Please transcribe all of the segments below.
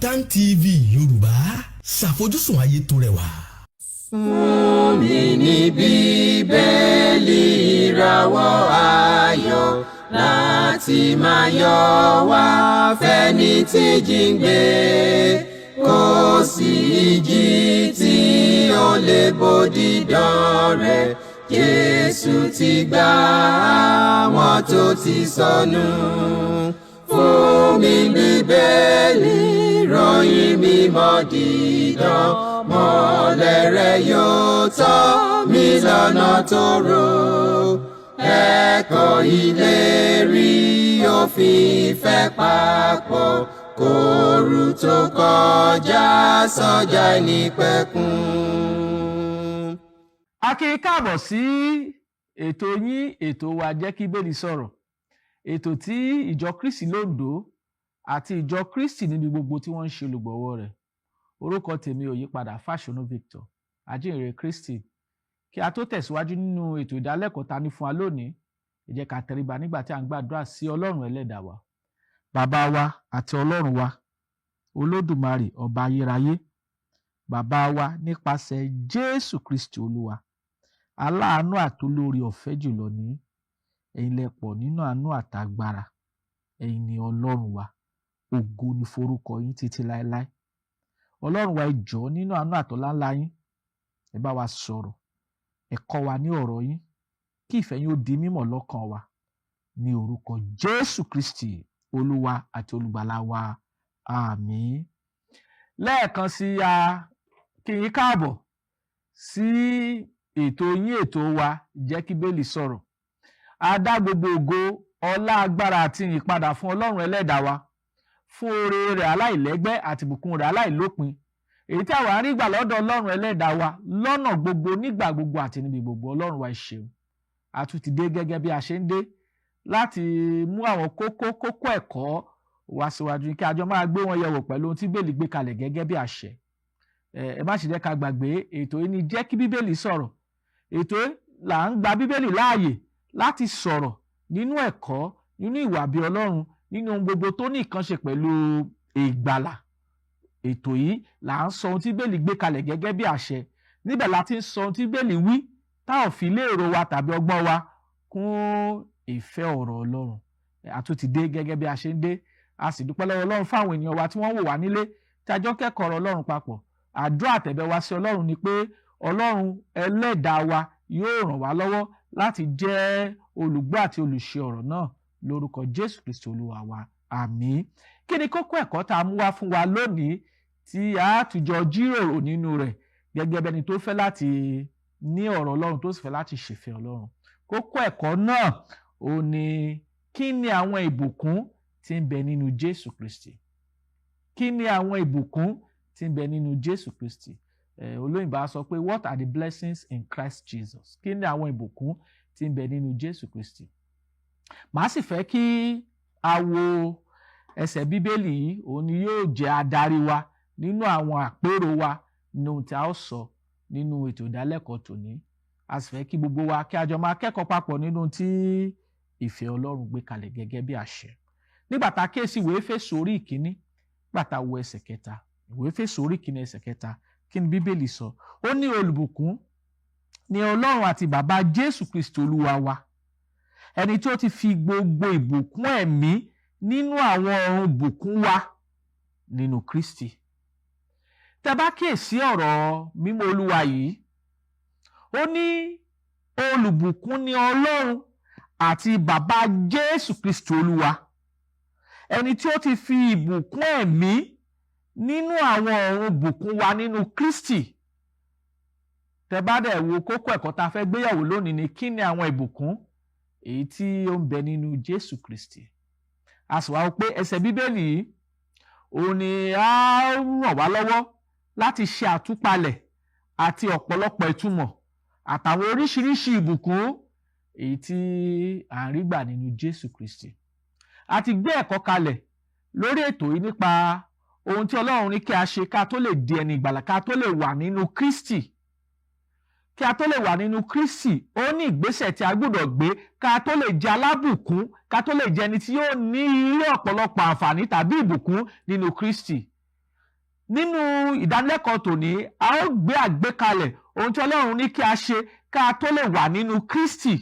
Kaftan TV Yorùbá, ṣàfojúsùn ayé tó rẹwà. Fún mi ní Bíbélì, ìràwọ̀ ayọ̀ láti máa yọ wá fẹ́ni tí jíǹgbé. Kò sí ìjì tí ó lè bòdì dán rẹ̀. Jésù ti gbà àwọn tó ti sọnù. Fún mi Bíbélì, ròyìn mímọ́ dídán, mọ́lẹ̀ rẹ̀ yóò tọ́ mi lọ́nà tó rò. Ẹ̀kọ́ ìlérí òfin ìfẹ́ papọ̀ kóoru tó kọjá sọ́jà ìnípẹ̀kun. A kí i káàbọ̀ sí ètò yín, ètò wa, Jẹ́ kí Bíbélì Sọ̀rọ̀, ètò tí Ìjọ Kristi lóńdó àti Ìjọ Kristi níbi gbogbo tí wọ́n ń ṣe olùgbọ̀wọ́ rẹ̀. Orúkọ tèmi ò yípadà, Fáṣọnù Victor, ajínrere Kristi. Kí a tó tẹ̀síwájú nínú ètò ìdálẹ́kọ̀ọ́ ta ní fún wa lónìí, ẹ jẹ́ ká tẹríba nígbà tí a ń gbàdúrà sí Ọlọ́run Ẹlẹ́dàá wa. Bàbá wa àti Ọlọ́run wa, Olódùmarè, ọba ayérayé, bàbá wa, nípasẹ̀ Jésù Kristi Olúwa, aláàánú àtolórí ọ̀fẹ́ jùlọ ní ẹ̀yin, lẹ pọ̀ nínú àánú àtàgbára. Ẹ̀yin ni Ọlọ́run wa. Ògo ni forúkọ yín títí láéláé. Ọlọ́run wa, ẹ jọ̀ọ́, nínú àánú àtọ́lá ńlá yín, ẹ bá wa sọ̀rọ̀, ẹ kọ́ wa ní ọ̀rọ̀ yín, kí ìfẹ́ yín ó di mímọ̀ lọ́kàn wa, ní orúkọ Jésù Kristi, Olúwa àti Olùgbàlà wa. Àmín. Lẹ́ẹ̀kan sí, a kí yín káàbọ̀ sí ètò yín, ètò wa, Jẹ́ kí Bíbélì Sọ̀rọ̀. A dá gbogbo ògo, ọlá, agbára àti ìyìn padà fún Ọlọ́run Ẹlẹ́dàá wa fún oore rẹ̀ aláìlẹ́gbẹ́ àti ìbùkún rẹ̀ aláìlópin, èyí tí àwa ń rí gbà lọ́dọ̀ Ọlọ́run Ẹlẹ́dàá wa lọ́nà gbogbo, nígbà gbogbo àti níbi gbogbo. Ọlọ́run wa, ẹ ṣeun. A tún ti dé gẹ́gẹ́ bí a ṣe ń dé láti mú àwọn kókó kókó ẹ̀kọ́ wá síwájú, kí a jọ máa gbé wọn yẹ̀wò pẹ̀lú ohun tí Bíbélì gbé kalẹ̀ gẹ́gẹ́ bí àṣẹ. Ẹ má ṣe jẹ́ ká gbàgbé, ètò yìí ni Jẹ́ kí Bíbélì Sọ̀rọ̀. Ètò là ń gba Bíbélì láàyè láti sọ̀rọ̀ nínú ẹ̀kọ́, nínú ìwà bí Ọlọ́run, nínú ohun gbogbo tó ní nǹkan ṣe pẹ̀lú ìgbàlà. Ètò yìí là ń sọ ohun tí Bíbélì gbé kalẹ̀ gẹ́gẹ́ bí àṣẹ. Níbẹ̀ la ti ń sọ ohun tí Bíbélì wí, tá ò fi lé èrò wa tàbí ọgbọ́n wa kún ìfẹ́ ọ̀rọ̀ Ọlọ́run. A tún ti dé gẹ́gẹ́ bí a ṣe ń dé. A sì dúpẹ́ lọ́wọ́ Ọlọ́run fún àwọn ènìyàn wa tí wọ́n wò wá nílé, tí a jọ kẹ́kọ̀ọ́ ọ̀rọ̀ Ọlọ́run papọ̀. Àdúrà àtẹ̀bẹ̀ wa sí Ọlọ́run ni pé Ọlọ́run Ẹlẹ́dàá wa yóò ràn wá lọ́wọ́ láti jẹ́ olùgbọ́ àti olùṣe ọ̀rọ̀ náà, lórúkọ Jésù Kristi Olúwa wa. Àmín. Kí ni kókó ẹ̀kọ́ tá a mú wá fún wa lónìí tí a tún jọ jíròrò nínú rẹ̀ gẹ́gẹ́ bẹni tó fẹ́ láti ní ọ̀rọ̀ Ọlọ́run, tó sì fẹ́ láti ṣèfẹ́ Ọlọ́run? Kókó ẹ̀kọ́ náà ò ní: kí ni àwọn ìbùkún tí ń bẹ nínú Jésù Kristi? Kí ni àwọn ìbùkún tí ń bẹ nínú Jésù Kristi? Olóyìnbó á sọ pé, "What are the blessings in Christ Jesus?" Kí ni àwọn ìbùkún tí ń bẹ nínú Jésù Kristi? Màá sì fẹ́ kí a wo ẹsẹ̀ Bíbélì yìí. Òun ni yóò jẹ́ adarí wa nínú àwọn àpérò wa, nínú ohun tí a ó sọ nínú ètò ìdálẹ́kọ̀ọ́ tòní. A sì fẹ́ kí gbogbo wa kí a jọ máa kẹ́kọ̀ọ́ papọ̀ nínú tí ìfẹ́ Ọlọ́run gbé kalẹ̀ gẹ́gẹ́ bí àṣẹ. Nígbà tá a kíyèsí ìwé Éfésù orí 1, nígbà tá a wo ẹsẹ̀ 3, ìwé Éfésù orí 1, ẹsẹ̀ 3, kí ni Bíbélì sọ? Ó ní, "Olùbùkún ni Ọlọ́run àti Bàbá Jésù Kristi Olúwa wa, ẹni tí ó ti fi gbogbo ìbùkún ẹ̀mí nínú àwọn ọ̀run bùkún wa nínú Kristi." Tẹ́ bá kíyèsí ọ̀rọ̀ mímọ́ Olúwa yìí, ó ní olùbùkún ni Ọlọ́run àti Bàbá Jésù Kristi Olúwa, ẹni tí ó ti fi ìbùkún ẹ̀mí nínú àwọn ọ̀run bùkún wa nínú Kristi. Tẹ́ bá dẹ̀ wo kókó ẹ̀kọ́ tá a fẹ́ gbéyàwó lónìí ni: kí ni àwọn ìbùkún èyí tí ó ń bẹ nínú Jésù Kristi? A sì wá wò pé ẹsẹ̀ Bíbélì yìí, òun ni á ràn wá lọ́wọ́ láti ṣe àtúpalẹ̀ àti ọ̀pọ̀lọpọ̀ ìtumọ̀ àtàwọn oríṣiríṣi ìbùkún èyí tí à ń rí gbà nínú Jésù Kristi. A ti gbé ẹ̀kọ́ kalẹ̀ lórí ètò yìí nípa ohun tí Ọlọ́run ní kí a ṣe ká tó lè di ẹni ìgbàlà, ká tó lè wà nínú Kristi. Kí a tó lè wà nínú Kristi, ó ní ìgbésẹ̀ tí a gbọ́dọ̀ gbé ká tó lè jẹ́ alábùkún, ká tó lè jẹ́ ẹni tí yóò ní irú ọ̀pọ̀lọpọ̀ àǹfààní tàbí ìbùkún nínú Kristi. Nínú ìdánilẹ́kọ̀ọ́ tòní, a ó gbé àgbékalẹ̀ ohun tí Ọlọ́run ní kí a ṣe ká tó lè wà nínú Kristi.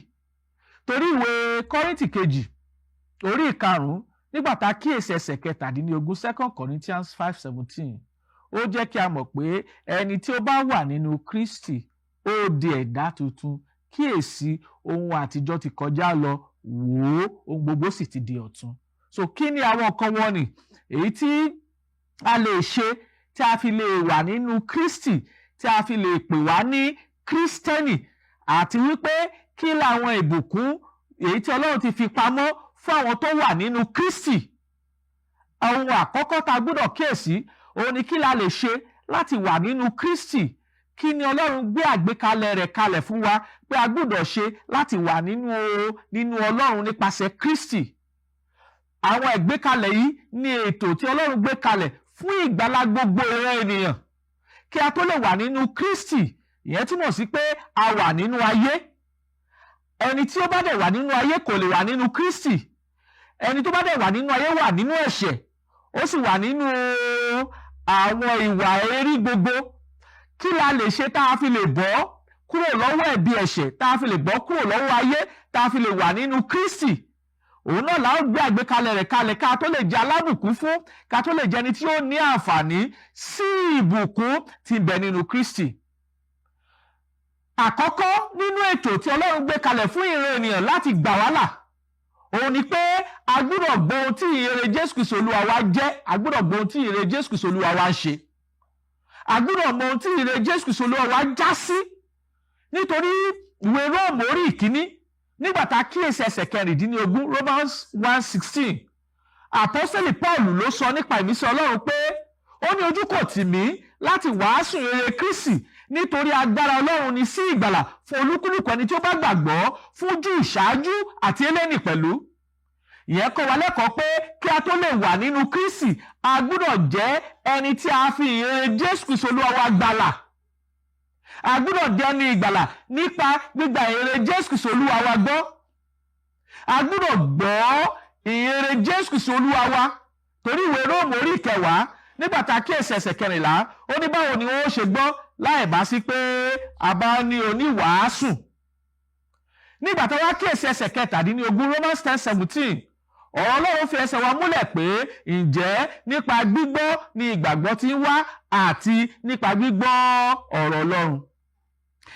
Torí ìwé Kọ́ríńtì kejì orí 5, nígbà tá a kíyèsí ẹsẹ̀ 17, 2 Corinthians 5:17, ó jẹ́ kí a mọ̀ pé ẹni tí ó bá wà nínú Kristi, ó di ẹ̀dá tuntun. Kíyèsí, ohun àtijọ́ ti kọjá lọ, wò ó, ohun gbogbo sì ti di ọ̀tun. So kí ni àwọn nǹkan wọ̀nnì èyí tí a lè ṣe tí a fi lè wà nínú Kristi, tí a fi lè pè wá ní Kristẹni, àti wípé kí làwọn ìbùkún èyí tí Ọlọ́run ti fi pamọ́ fún àwọn tó wà nínú Kristi? Ohun àkọ́kọ́ tá a gbọ́dọ̀ kíyèsí òun ni kí la lè ṣe láti wà nínú Kristi. Kí ni Ọlọ́run gbé àgbékalẹ̀ rẹ̀ kalẹ̀ fún wa pé a gbọ́dọ̀ ṣe láti wà nínú Ọlọ́run nípasẹ̀ Kristi? Àwọn ìgbékalẹ̀ yìí ni ètò tí Ọlọ́run gbé kalẹ̀ fún ìgbàlà gbogbo ìran ènìyàn. Kí a tó lè wà nínú Kristi, ìyẹn túmọ̀ sí pé a wà nínú ayé. Ẹni tí ó bá dẹ̀ wà nínú ayé kò lè wà nínú Kristi. Ẹni tó bá dẹ̀ wà nínú ayé wà nínú ẹ̀ṣẹ̀, ó sì wà nínú àwọn ìwà èérí gbogbo. Kí la lè ṣe tá a fi lè bọ́ kúrò lọ́wọ́ ẹ̀bi ẹ̀ṣẹ̀, tá a fi lè bọ́ kúrò lọ́wọ́ ayé, tá a fi lè wà nínú Kristi? Òun náà la ó gbé àgbékalẹ̀ rẹ̀ kalẹ̀ ká tó lè jẹ́ alábùkún fún, ká tó lè jẹ́ ẹni tí ó ní àǹfààní sí ìbùkún tí ń bẹ nínú Kristi. Àkọ́kọ́ nínú ètò tí Ọlọ́run gbé kalẹ̀ fún ìran ènìyàn láti gbà wá là, òun ni pé a gbọ́dọ̀ gbọ́ ohun tí ìyìnrere Jésù Kristi Olúwa wa jẹ́. A gbọ́dọ̀ gbọ́ ohun tí ìyìnrere Jésù Kristi Olúwa wa ń ṣe. A gbọ́dọ̀ mọ ohun tí ìyìnrere Jésù Kristi Olúwa wa já sí. Nítorí ìwé Róòmù orí 1, nígbà tá a kíyèsí ẹsẹ̀ 16, Romans 1:16, Àpọ́sítélì Paul ló sọ nípa ìmísí Ọlọ́run pé ó ní, "Ojú kò tì mí láti wàásù rere Kristi, nítorí agbára Ọlọ́run ni sí ìgbàlà fún olúkúlùkù ẹni tí ó bá gbàgbọ́, fún Júù ṣáájú àti Hélénì pẹ̀lú." Ìyẹn kọ́ wa lẹ́kọ̀ọ́ pé kí a tó lè wà nínú Kristi, a gbọ́dọ̀ jẹ́ ẹni tí a fi ìyìnrere Jésù Kristi Olúwa wa gbàlà. A gbọ́dọ̀ jẹ́ ẹni ìgbàlà nípa gbígba ìyìnrere Jésù Kristi Olúwa wa gbọ́. A gbọ́dọ̀ gbọ́ ìyìnrere Jésù Kristi Olúwa wa, torí ìwé Róòmù orí 10, nígbà tá a kíyèsí ẹsẹ̀ 14, ó ní, "Báwo ni wọ́n ó ṣe gbọ́ láì bá sí pé a bá ní oníwàásù?" Nígbà tá a wá kíyèsí ẹsẹ̀ 17, Romans 10:17, ọ̀rọ̀ Ọlọ́run fi ẹsẹ̀ wa múlẹ̀ pé, ǹjẹ́ nípa gbígbọ́ ni ìgbàgbọ́ ti ń wá, àti nípa gbígbọ́ ọ̀rọ̀ Ọlọ́run.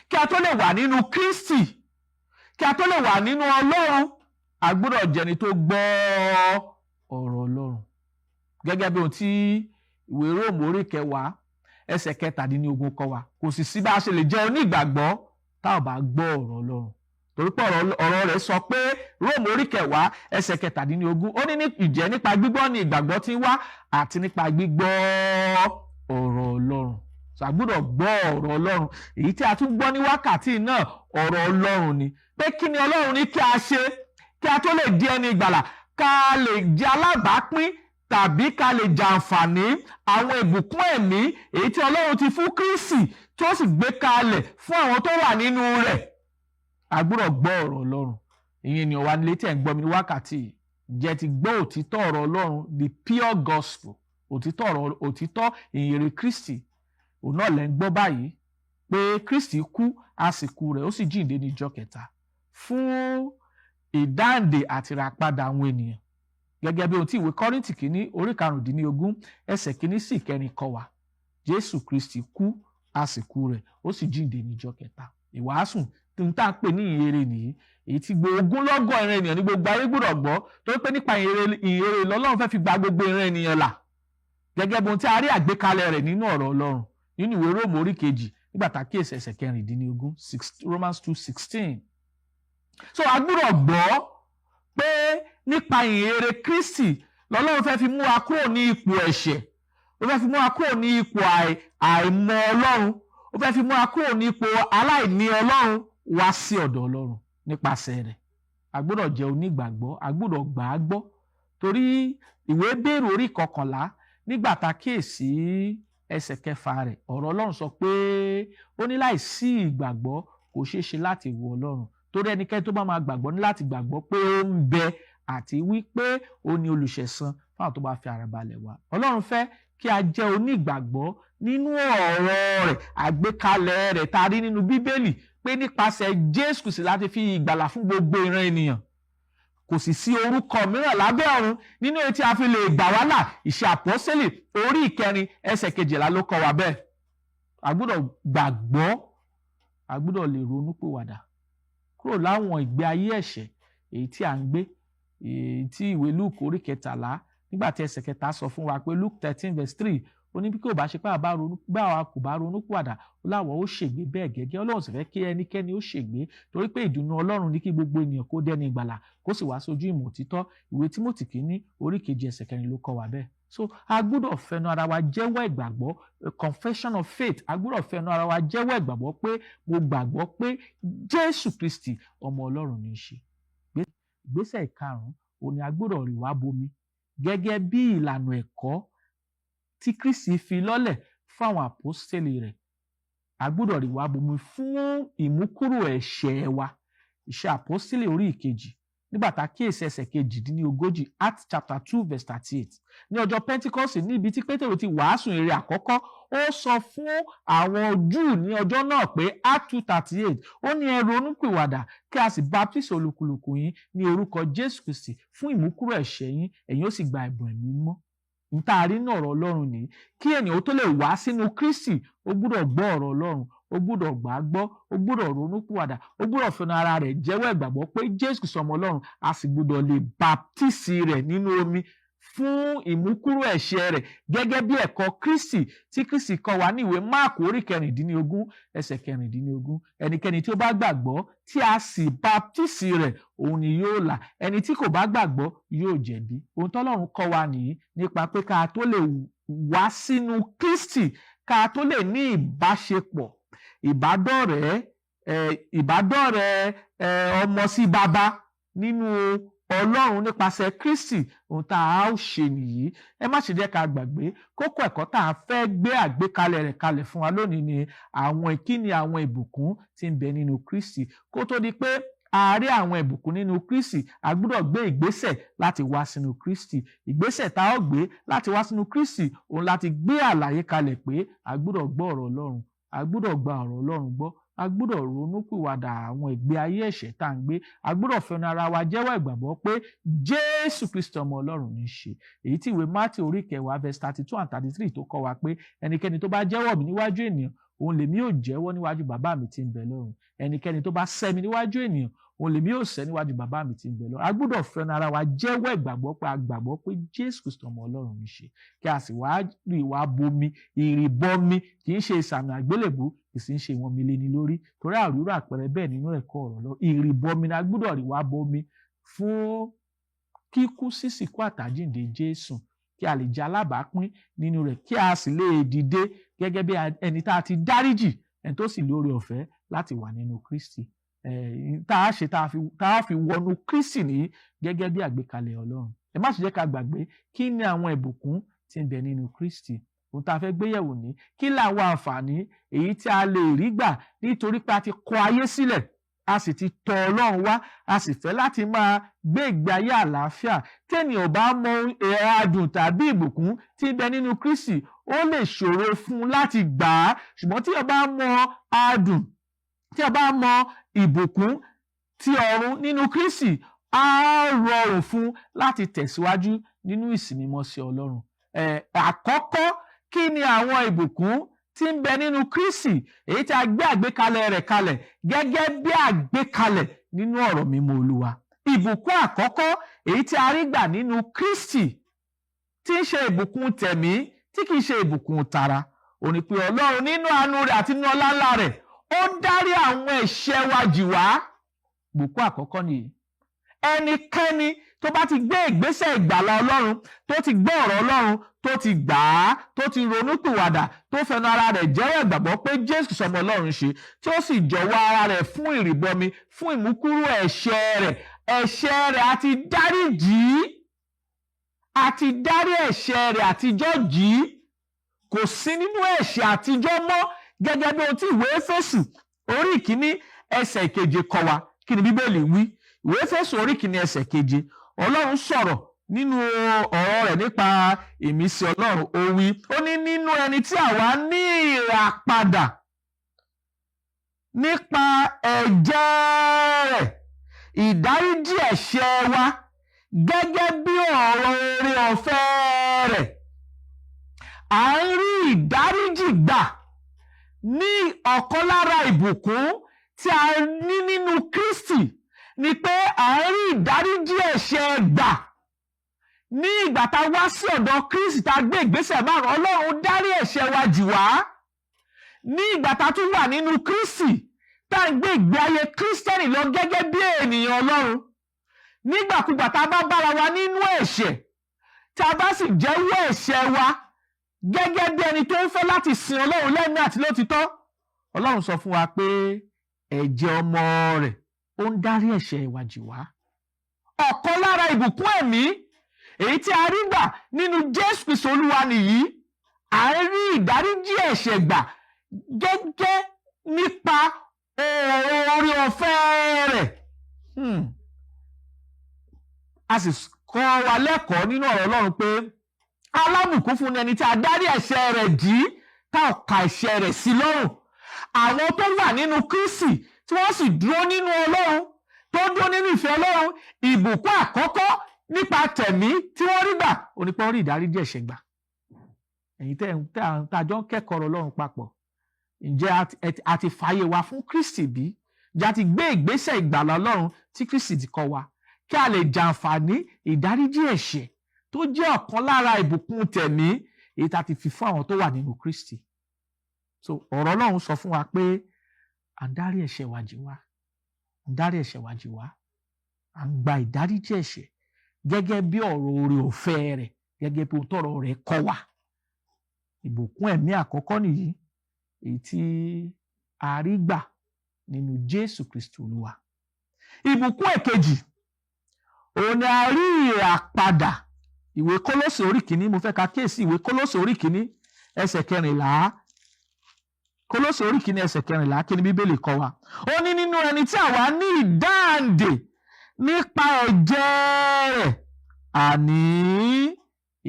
Kí a tó lè wà nínú Kristi, kí a tó lè wà nínú Ọlọ́run, a gbọ́dọ̀ jẹ́ni tó gbọ́ ọ̀rọ̀ Ọlọ́run, gẹ́gẹ́ bí ohun tí ìwé Róòmù orí 10 ẹsẹ̀ 17 kọ́ wa. Kò sì sí bá a ṣe lè jẹ́ onígbàgbọ́ tá ò bá gbọ́ ọ̀rọ̀ Ọlọ́run, torí pé ọ̀rọ̀ rẹ̀ sọ pé, Róòmù orí 10 ẹsẹ̀ 17, ó ní, "Ìjẹ́ nípa gbígbọ́ ni ìgbàgbọ́ ti ń wá, àti nípa gbígbọ́ ọ̀rọ̀ Ọlọ́run." So a gbọ́dọ̀ gbọ́ ọ̀rọ̀ Ọlọ́run. Èyí tí a tún gbọ́ ní wákàtí náà, ọ̀rọ̀ Ọlọ́run ni, pé kí ni Ọlọ́run ní kí a ṣe kí a tó lè di ẹni ìgbàlà, ká lè jẹ́ alábàápín tàbí ká lè jàǹfààní àwọn ìbùkún ẹ̀mí èyí tí Ọlọ́run ti fún Kristi, tó sì gbé kalẹ̀ fún àwọn tó wà nínú rẹ̀. A gbọ́dọ̀ gbọ́ ọ̀rọ̀ Ọlọ́run. Ìyẹn ènìyàn wa nílé tí ẹ̀ ń gbọ́ mi ní wákàtí yìí, ǹjẹ́ ti gbọ́ òtítọ́ ọ̀rọ̀ Ọlọ́run, the pure gospel, òtítọ́ ọ̀rọ̀, òtítọ́ ìyìnrere Kristi? Òun náà lẹ́ ń gbọ́ báyìí pé Kristi kú, àsìkò rẹ̀, ó sì jíǹde ní ìjọ kẹta fún ìdáǹdè àti ìràpadà àwọn ènìyàn, gẹ́gẹ́ bí ohun tí ìwé Kọ́ríńtì kìíní orí 15 ẹsẹ̀ 1 sí 4 kọ́ wa. Jésù Kristi kú, àsìkò rẹ̀, ó sì jíǹde ní ìjọ kẹta. Ìwàásù tí n tá à ń pè ní ìyìnrere nìyí, èyí tí gbogbo ogúnlọ́gọ̀ ìran ènìyàn ní gbogbo ayé gbọ́dọ̀ gbọ́, torí pé nípa ìyìnrere l'Ọlọ́run fẹ́ fi gba gbogbo ìran ènìyàn là, gẹ́gẹ́ bí ohun tí a rí àgbékalẹ̀ rẹ̀ nínú ọ̀rọ̀ Ọlọ́run nínú ìwé Róòmù orí 2, nígbà tá a kíyèsí ẹsẹ̀ 16, Romans 2:16. So a gbọ́dọ̀ gbọ́ pé nípa ìyìnrere Kristi l'Ọlọ́run fẹ́ fi mú wa kúrò ní ipò ẹ̀ṣẹ̀, ó fẹ́ fi mú wa kúrò ní ipò àìmọ̀ Ọlọ́run, ó fẹ́ fi mú wa kúrò ní ipò aláìní Ọlọ́run wá sí ọ̀dọ̀ Ọlọ́run nípasẹ̀ rẹ̀. A gbọ́dọ̀ jẹ́ onígbàgbọ́, a gbọ́dọ̀ gbà á gbọ́, torí ìwé Hébérù orí 11, nígbà tá a kíyèsí ẹsẹ̀ 6 rẹ̀, ọ̀rọ̀ Ọlọ́run sọ pé, ó ní, "Láìsí ìgbàgbọ́ kò ṣeé ṣe láti wu Ọlọ́run, torí ẹnikẹ́ni tó bá máa gbàgbọ́ ní láti gbàgbọ́ pé ó ń bẹ, àti wípé ó ní olùṣẹ̀san fáwọn tó bá fi ara balẹ̀ wá." Ọlọ́run fẹ́ Kí a jẹ́ onígbàgbọ́ nínú ọ̀rọ̀ rẹ̀, àgbékalẹ̀ rẹ̀ tá a rí nínú Bíbélì pé nípasẹ̀ Jésù Kristi láti fi ìgbàlà fún gbogbo ìran ènìyàn. Kò sì sí orúkọ mìíràn lábẹ́ ọ̀run nínú èyí tí a fi lè gbà wá là. Ìṣe Àpọ́sítélì orí 4 ẹsẹ̀ 12 ló kọ́ wa bẹ́ẹ̀. A gbọ́dọ̀ gbàgbọ́, a gbọ́dọ̀ lè ronú pìwàdà kúrò láwọn ìgbé ayé ẹ̀ṣẹ̀ èyí tí à ń gbé, èyí tí ìwé Luke orí 13 nígbà tí ẹsẹ̀ 3 sọ fún wa pé, Luke 13 verse 3, ó ní bí kò bá ṣe pé àbá ronú, bí àwa kò bá ronú pìwàdà, ó láwọn ó ṣègbé bẹ́ẹ̀ gẹ́gẹ́. Ọlọ́run sì fẹ́ kí ẹnikẹ́ni ó ṣègbé, torí pé ìdùnnú Ọlọ́run ní kí gbogbo ènìyàn kó dẹ́ni ìgbàlà, kó sì wá sójú ìmọ̀ òtítọ́. Ìwé Tímótì kìíní orí 7 ẹsẹ̀ 4 ló kọ́ wa bẹ́ẹ̀. So a gbọ́dọ̀ fẹnu ara wa jẹ́wọ́ ìgbàgbọ́, confession of faith. A gbọ́dọ̀ fẹnu ara wa jẹ́wọ́ ìgbàgbọ́ pé mo gbàgbọ́ pé Jésù Kristi ọmọ Ọlọ́run ní í ṣe. Ìgbésẹ̀ ìkarùn-ún òun ni a gbọ́dọ̀ rì wá bomi gẹ́gẹ́ bí ìlànà ẹ̀kọ́ tí Kristi fi lọ́lẹ̀ fún àwọn àpọ́stélì rẹ̀. A gbọ́dọ̀ rì wá bomi fún ìmúkúrò ẹ̀ṣẹ̀ wa. Ìṣe Àpọ́stélì orí 2 nígbà tá a kíyèsí ẹsẹ̀ 38, Acts chapter 2 verse 38, ní ọjọ́ Pentikọ́sì, níbi tí Pétérù ti wàásù ìrere àkọ́kọ́, ó sọ fún àwọn Júù ní ọjọ́ náà pé, Act 2:38, ó ní, "Ẹ ronúpìwàdà, kí a sì baptisi olúkúlùkù yín ní orúkọ Jésù Kristi fún ìmúkúrò ẹ̀ṣẹ̀ yín, ẹ̀yin ó sì gba ẹ̀bùn Ẹ̀mí Mímọ́." Níta rí ní ọ̀rọ̀ Ọlọ́run nìyí: kí ènìyàn tó lè wá sínú Kristi, ó gbúdọ̀ gbọ́ ọ̀rọ̀ Ọlọ́run, ó gbúdọ̀ gbà á gbọ́, ó gbúdọ̀ ronúpìwàdà, ó gbúdọ̀ fẹnu ara rẹ̀ jẹ́wọ́ ìgbàgbọ́ pé Jésù Kristi ọmọ Ọlọ́run. A sì gbúdọ̀ lè baptisi rẹ̀ nínú omi fún ìmúkúrò ẹ̀ṣẹ̀ rẹ̀ gẹ́gẹ́ bí ẹ̀kọ́ Kristi tí Kristi kọ́ wa ní ìwé Máàkù orí 16 ẹsẹ̀ 16: "Ẹnikẹ́ni tí ó bá gbàgbọ́ tí a sì baptisi rẹ̀, òun ni yóò là; ẹni tí kò bá gbàgbọ́ yóò jẹ̀bi." Ohun tọ́lọ́run kọ́ wa nìyí nípa pé ká tó lè wá sínú Kristi, ká tó lè ní ìbáṣepọ̀ ìbádọ́rẹ̀ẹ́ ọmọ sí bàbá nínú Ọlọ́run nípasẹ̀ Kristi, ohun tá a ó ṣe nìyí. Ẹ má ṣe jẹ́ ká gbàgbé kókó ẹ̀kọ́ tá a fẹ́ gbé àgbékalẹ̀ rẹ̀ kalẹ̀ fún wa lónìí ni àwọn ìkíni, àwọn ìbùkún tí ń bẹ nínú Kristi. Kó tó di pé a rí àwọn ìbùkún nínú Kristi, a gbọ́dọ̀ gbé ìgbésẹ̀ láti wá sínú Kristi. Ìgbésẹ̀ tá a ó gbé láti wá sínú Kristi, òun láti gbé àlàyé kalẹ̀ pé a gbọ́dọ̀ gbọ́ ọ̀rọ̀ Ọlọ́run, a gbọ́dọ̀ gba ọ̀rọ̀ Ọlọ́run gbọ́, a gbọ́dọ̀ ronúpìwàdà àwọn ìgbé ayé ẹ̀ṣẹ̀ tá à ń gbé, a gbọ́dọ̀ fẹnu ara wa jẹ́wọ́ ìgbàgbọ́ pé Jésù Kristi ọmọ Ọlọ́run ní í ṣe, èyí tí ìwé Mátíù orí 10 verse 32 and 33 tó kọ́ wa pé, "Ẹnikẹ́ni tó bá jẹ́wọ́ mi níwájú ènìyàn, òun lèmi yóò jẹ́wọ́ níwájú Bàbá mi tí ń bẹ lọ́run. Ẹnikẹ́ni tó bá sẹ́ mi níwájú ènìyàn, òun lèmi yóò sẹ́ níwájú Bàbá mi tí ń bẹ lọ́run." A gbọ́dọ̀ fẹnu ara wa jẹ́wọ́ ìgbàgbọ́ pé a gbàgbọ́ pé Jésù Kristi ọmọ Ọlọ́run ní í ṣe, kí a sì wá rí ìwà bomi. Ìrìbọmi kì í ṣe ìsàmì àgbélébùú, kì í sì ń ṣe ìwọ̀n mi léni lórí, torí àríró àpẹẹrẹ bẹ́ẹ̀ nínú ẹ̀kọ́ ọ̀rọ̀ lọ. Ìrìbọmi ni a gbọ́dọ̀ rí wá bomi fún kíkú, sísìnkú àtàjíǹde Jésù, kí a lè jẹ́ alábàápín nínú rẹ̀, kí a sì lè dìde gẹ́gẹ́ bí ẹni tá a ti dáríjì, ẹni tó sì lóore ọ̀fẹ́ láti wà nínú Kristi. Tá a ṣe tá a fi wọnú Kristi nìyí gẹ́gẹ́ bí àgbékalẹ̀ Ọlọ́run. Ẹ má ṣe jẹ́ ká gbàgbé kí ni àwọn ìbùkún tí ń bẹ nínú Kristi. Ohun tá a fẹ́ gbéyẹ̀wò ní kí làwọn àǹfààní èyí tí a lè rí gbà nítorí pé a ti kọ ayé sílẹ̀, a sì ti tọ̀ Ọlọ́run wá, a sì fẹ́ láti máa gbé ìgbé ayé àlàáfíà. Tẹ́nìyàn bá mọ adùn tàbí ìbùkún tí ń bẹ nínú Kristi, ó lè ṣòro fún un láti gbà á. Ṣùgbọ́n tí o bá mọ adùn, tí o bá mọ ìbùkún tí ọ̀run nínú Kristi, á rọrùn fún láti tẹ̀síwájú nínú ìsìnmímọ́ sí Ọlọ́run. Àkọ́kọ́, kí ni àwọn ìbùkún tí ń bẹ nínú Kristi èyí tí a gbé àgbékalẹ̀ rẹ̀ kalẹ̀ gẹ́gẹ́ bí àgbékalẹ̀ nínú ọ̀rọ̀ mímọ́ Olúwa? Ìbùkún àkọ́kọ́ èyí tí a rí gbà nínú Kristi, tí ń ṣe ìbùkún tẹ̀mí, tí kìí ṣe ìbùkún tara, ó ní pé Ọlọ́run nínú àánú rẹ̀ àti nínú ọlá ńlá rẹ̀, ó dárí àwọn ẹ̀ṣẹ̀ wa jì wá. Ìbùkún àkọ́kọ́ nìyí. Ẹnikẹ́ni tó bá ti gbé ìgbésẹ̀ ìgbàlà Ọlọ́run, tó ti gbọ́ ọ̀rọ̀ Ọlọ́run, tó ti gbà á, tó ti ronúpìwàdà, tó fẹnu ara rẹ̀ jẹ́wọ́ ìgbàgbọ́ pé Jésù sọmọ Ọlọ́run ṣe, tí ó sì jọ̀wọ́ ara rẹ̀ fún ìrìbọmi fún ìmúkúrò ẹ̀ṣẹ̀ rẹ̀, ẹ̀ṣẹ̀ rẹ̀ àti dáríjì, àti dárí ẹ̀ṣẹ̀ rẹ̀ àtijọ́ jì í, kò sí nínú ẹ̀ṣẹ̀ àtijọ́ mọ́, gẹ́gẹ́ bí ohun tí ìwé Éfésù orí 1 ẹsẹ̀ 7 kọ́ wa. Kí ni Bíbélì wí? Ìwé Éfésù orí 1 ẹsẹ̀ 7, Ọlọ́run sọ̀rọ̀. Nínú ọ̀rọ̀ rẹ̀ nípa ìmísí Ọlọ́run, ó wí, ó ní nínú ẹni tí àwa ní ìràpadà nípa ẹ̀jẹ̀ rẹ̀, ìdáríjì ẹ̀ṣẹ̀ wa, gẹ́gẹ́ bí ọ̀rọ̀ oore ọ̀fẹ́ rẹ̀. À ń rí ìdáríjì gbà ní ọ̀kan lára ìbùkún tí a ní nínú Kristi ni pé à ń rí ìdáríjì ẹ̀ṣẹ̀ gbà. Ní ìgbà tá a wá sí ọ̀dọ̀ Kristi, tá a gbé ìgbésẹ̀ márùn, Ọlọ́run dárí ẹ̀ṣẹ̀ wa jì wá. Ní ìgbà tá a tún wà nínú Kristi, tá a ń gbé ìgbé ayé Kírísítẹ́nì lọ gẹ́gẹ́ bí ènìyàn Ọlọ́run, nígbàkúgbà tá a bá bára wa nínú ẹ̀ṣẹ̀, tá a bá sì jẹ́wọ́ ẹ̀ṣẹ̀ wa gẹ́gẹ́ bí ẹni tó ń fẹ́ láti sin Ọlọ́run lẹ́mìí àti lótìtọ́, Ọlọ́run sọ fún wa pé ẹ̀jẹ̀ ọmọ rẹ̀, ó ń dárí ẹ̀ṣẹ̀ wa jì wá. Ọ̀kan lára ìbùkún ẹ̀mí èyí tí a rí gbà nínú Jésù Kristi Olúwa nìyí. À ń rí ìdáríjì ẹ̀ṣẹ̀ gbà gẹ́gẹ́ nípa oore ọ̀fẹ́ rẹ̀. A sì kọ́ wa lẹ́kọ̀ọ́ nínú ọ̀rọ̀ Ọlọ́run pé alábùkún fún ni ẹni tí a dárí ẹ̀ṣẹ̀ rẹ̀ jì, tá ò ka ẹ̀ṣẹ̀ rẹ̀ sí lọ́rùn. Àwọn tó wà nínú Kristi, tí wọ́n sì dúró nínú Ọlọ́run, tó dúró nínú ìfẹ́ Ọlọ́run, ìbùkún àkọ́kọ́ nípa tẹ̀mí tí wọ́n rí gbà onípa orí ìdáríjì ẹ̀ṣẹ̀ gbà. Ẹ̀yin tẹ́ tá a jọ ń kẹ́kọ̀ọ́ ọ̀rọ̀ Ọlọ́run papọ̀, ǹjẹ́ a ti fààyè wa fún Kristi bí? Ǹjẹ́ a ti gbé ìgbésẹ̀ ìgbàlà Ọlọ́run tí Kristi ti kọ́ wa kí a lè jàǹfààní ìdáríjì ẹ̀ṣẹ̀ tó jẹ́ ọ̀kan lára ìbùkún tẹ̀mí èyí tá a ti fi fún àwọn tó wà nínú Kristi? So ọ̀rọ̀ Ọlọ́run sọ fún wa pé à ń dárí ẹ̀ṣẹ̀ wa jì wá, à ń dárí ẹ̀ṣẹ̀ wa jì wá, à ń gba ìdáríjì ẹ̀ṣẹ̀ gẹ́gẹ́ bí ọ̀rọ̀ oore ọ̀fẹ́ rẹ̀, gẹ́gẹ́ bí ohun tọ́rọ̀ rẹ̀ kọ́ wa. Ìbùkún ẹ̀mí àkọ́kọ́ nìyí èyí tí a rí gbà nínú Jésù Kristi Olúwa. Ìbùkún ẹ̀kejì òun ni a rí ìràpadà. Ìwé Kólósè orí kìíní, mo fẹ́ ka kíyèsí ìwé Kólósè orí kìíní, ẹsẹ̀ 14. Kólósè orí kìíní, ẹsẹ̀ 14, kí ni Bíbélì kọ́ wa? Ó ní nínú ẹni tí àwa ní ìdáǹdè nípa ẹ̀jẹ̀ rẹ̀, àní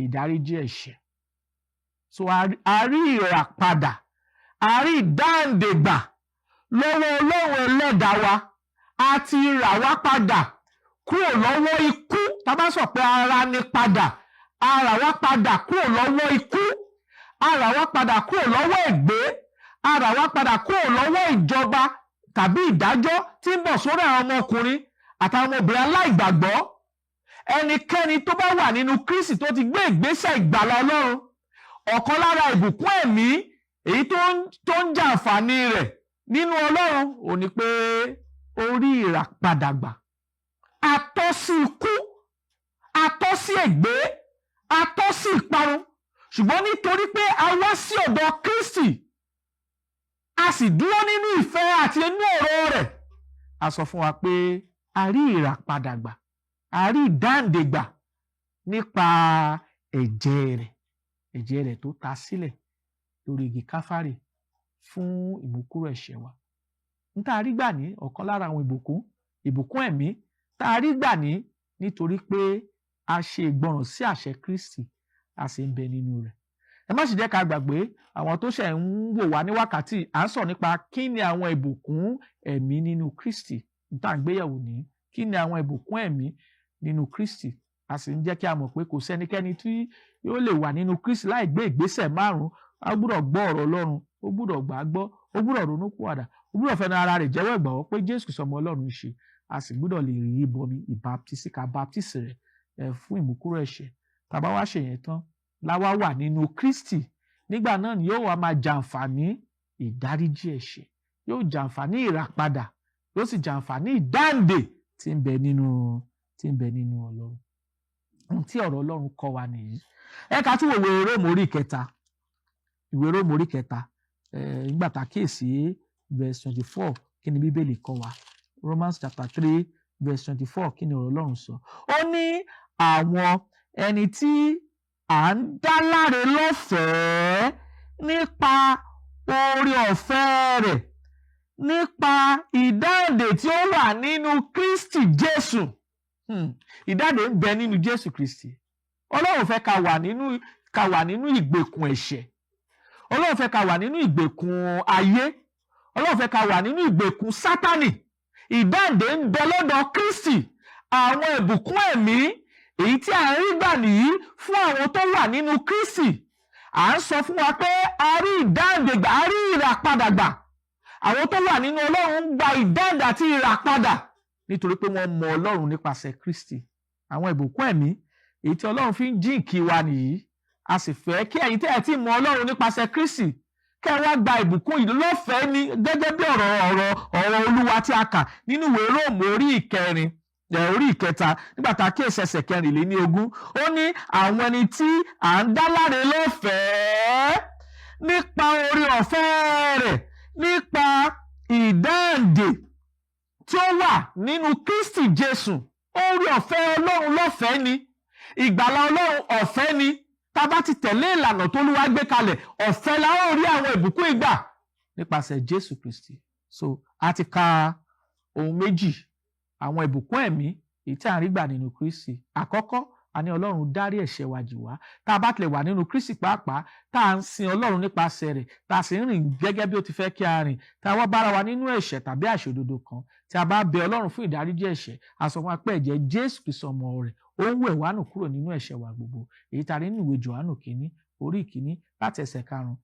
ìdáríjì ẹ̀ṣẹ̀. So a rí ìràpadà, a rí ìdáǹdè gbà lọ́wọ́ Ọlọ́run ẹlẹ́dàá wa. A ti rà wá padà kúrò lọ́wọ́ ikú. Tá a bá sọ pé ara ni padà, a rà wá padà kúrò lọ́wọ́ ikú, a rà wá padà kúrò lọ́wọ́ ègbé, a rà wá padà kúrò lọ́wọ́ ìjọba tàbí ìdájọ́ tí ń bọ̀ sórí àwọn ọmọkùnrin àtàwọn ọmọbìnrin aláìgbàgbọ́. Ẹnikẹ́ni tó bá wà nínú Kristi, tó ti gbé ìgbésẹ̀ ìgbàlà Ọlọ́run, ọ̀kan lára ìbùkún ẹ̀mí èyí tó ń jàǹfààní rẹ̀ nínú Ọlọ́run ò ní pé ó rí ìràpadà gbà. Atọ́ sí ikú, atọ́ sí ègbé, atọ́ sí ìparun, ṣùgbọ́n nítorí pé a wá sí ọ̀dọ̀ Kristi, a sì dúró nínú ìfẹ́ àti inú ọ̀rọ̀ rẹ̀, a sọ fún wa pé a rí ìràpadà gbà, a rí ìdáǹdè gbà nípa ẹ̀jẹ̀ rẹ̀, ẹ̀jẹ̀ rẹ̀ tó ta sílẹ̀ lórí igi Káfárì fún ìmúkúrò ẹ̀ṣẹ̀ wa. N tá a rí gbà ní ọ̀kan lára àwọn ìbùkún ẹ̀mí tá a rí gbà ní nítorí pé a ṣe ìgbọràn sí àṣẹ Kristi, a sì ń bẹ nínú rẹ̀. Ẹ má sì jẹ́ ká gbàgbé, àwọn tó ṣẹ̀ ń wò wá ní wákàtí, à ń sọ̀rọ̀ nípa kí ni àwọn ìbùkún ẹ̀mí nínú Kristi. N tá à ń gbéyẹ̀wò ní kí ni àwọn ìbùkún ẹ̀mí nínú Kristi. A sì ń jẹ́ kí a mọ̀ pé kò sẹ́nikẹ́ni tí yóò lè wà nínú Kristi láì gbé ìgbésẹ̀ márùn-ún. A gbúdọ̀ gbọ́ ọ̀rọ̀ Ọlọ́run, ó gbúdọ̀ gbà á gbọ́, ó gbúdọ̀ ronú pìwàdà, ó gbúdọ̀ fẹnu ara rẹ̀ jẹ́wọ́ ìgbàgbọ́ pé Jésù Kristi ọmọ Ọlọ́run ṣe. A sì gbúdọ̀ lè rí ìbọmi ìbaptísì, ká baptísì rẹ̀ fún ìmúkúrò ẹ̀ṣẹ̀. Tá a bá wá ṣe yẹn tán, láwa wà nínú Kristi, nígbà náà ni yóò wá máa jàǹfààní ìdáríjì ẹ̀ṣẹ̀, yóò jàǹfààní ìràpadà, yóò sì jàǹfààní ìdáǹdè tí ń bẹ nínú Ọlọ́run. Ohun tí ọ̀rọ̀ Ọlọ́run kọ́ wa nìyí. Ẹ ká tún wo ìwé Róòmù orí kẹta. Ìwé Róòmù orí kẹta, nígbà tá a kíyèsí verse 24, kí ni Bíbélì kọ́ wa? Romans chapter 3 verse 24, kí ni ọ̀rọ̀ Ọlọ́run sọ? Ó ní àwọn ẹni tí à ń dá láre lọ́fẹ̀ẹ́ nípa oore ọ̀fẹ́ rẹ̀, nípa ìdáǹdè tí ó wà nínú Kristi Jésù. Ìdáǹdè ń bẹ nínú Jésù Kristi. Ọlọ́run fẹ́ ká wà nínú ìgbèkùn ẹ̀ṣẹ̀. Ọlọ́run fẹ́ ká wà nínú ìgbèkùn ayé. Ọlọ́run fẹ́ ká wà nínú ìgbèkùn Sátánì. Ìdáǹdè ń bẹ lọ́dọ̀ Kristi. Àwọn ìbùkún ẹ̀mí èyí tí à ń rí gbà nìyí fún àwọn tó wà nínú Kristi. À ń sọ fún wa pé a rí ìdáǹdè gbà, a rí ìràpadà gbà. Àwọn tó wà nínú Ọlọ́run ń gba ìdáǹdè àti ìràpadà nítorí pé wọ́n mọ Ọlọ́run nípasẹ̀ Kristi. Àwọn ìbùkún ẹ̀mí èyí tí Ọlọ́run fi ń jíǹkí wa nìyí. A sì fẹ́ kí ẹ̀yin tí ẹ ti mọ Ọlọ́run nípasẹ̀ Kristi, kẹ́ ẹ wá gba ìbùkún yìí lọ́fẹ̀ẹ́ ni, gẹ́gẹ́ bí ọ̀rọ̀ Olúwa tí a kà nínú ìwé Róòmù orí ìkẹrin, orí ìkẹta, nígbà tá a kíyèsí ẹsẹ̀ 24. Ó ní àwọn ẹni tí à ń dá láre lọ́fẹ̀ẹ́ nípa oore ọ̀fẹ́ rẹ̀, nípa ìdáǹdè tí ó wà nínú Kristi Jésù. Oore ọ̀fẹ́ Ọlọ́run lọ́fẹ̀ẹ́ ni. Ìgbàlà Ọlọ́run ọ̀fẹ́ ni. Tá a bá ti tẹ̀lé ìlànà tó Olúwa gbé kalẹ̀, ọ̀fẹ́ la ó rí àwọn ìbùkún ìgbà nípasẹ̀ Jésù Kristi. So a ti ka ohun méjì, àwọn ìbùkún ẹ̀mí èyí tí à ń rí gbà nínú Kristi. Àkọ́kọ́, a ní Ọlọ́run dárí ẹ̀ṣẹ̀ wa jì wá. Tá a bá tilẹ̀ wà nínú Kristi pàápàá, tá a ń sin Ọlọ́run nípasẹ̀ rẹ̀, tá a sì ń rìn gẹ́gẹ́ bí ó ti fẹ́ kí a rìn, tá a wá bára wa nínú ẹ̀ṣẹ̀ tàbí àìṣòdodo kan, tí a bá bẹ Ọlọ́run fún ìdáríjì ẹ̀ṣẹ̀, a sọ fún wa pé ẹ̀jẹ̀ Jésù Kristi ọmọ rẹ̀, ó ń wẹ̀ wá nù kúrò nínú ẹ̀ṣẹ̀ wa gbogbo, èyí tá a rí nínú ìwé Jòhánù kìíní, orí ìkíní, láti ẹsẹ̀ 5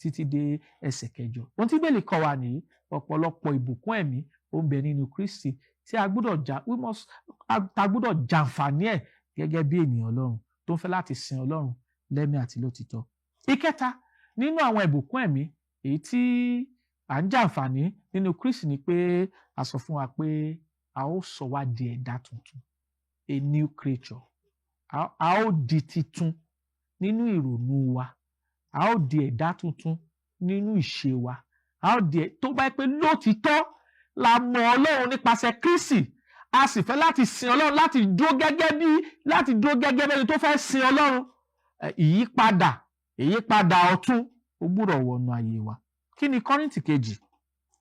títí dé ẹsẹ̀ 8. Ohun tí Bíbélì kọ́ wa nìyí. Ọ̀pọ̀lọpọ̀ ìbùkún ẹ̀mí ó ń bẹ nínú Kristi tí a gbọ́dọ̀ jà we must a gbọ́dọ̀ jàǹfààní ẹ̀ gẹ́gẹ́ bí ènìyàn Ọlọ́run tó ń fẹ́ láti sin Ọlọ́run lẹ́mí àti lótìtọ́. Ìkẹta nínú àwọn ìbùkún ẹ̀mí èyí tí à ń jàǹfààní nínú Kristi ni pé a sọ fún wa pé a ó sọ wá di ẹ̀dá tuntun, a new creature. A ó di titun nínú ìrònú wa, a ó di ẹ̀dá tuntun nínú ìṣe wa. A ó di ẹ̀ tó bá yẹ pé lótìtọ́ la mọ Ọlọ́run nípasẹ̀ Kristi, a sì fẹ́ láti sin Ọlọ́run, láti dúró gẹ́gẹ́ bí ẹni tó fẹ́ sin Ọlọ́run. Ìyípadà ọ̀tun ó gbúdọ̀ wọnú ayé wa. Kí ni Kọ́ríńtì kejì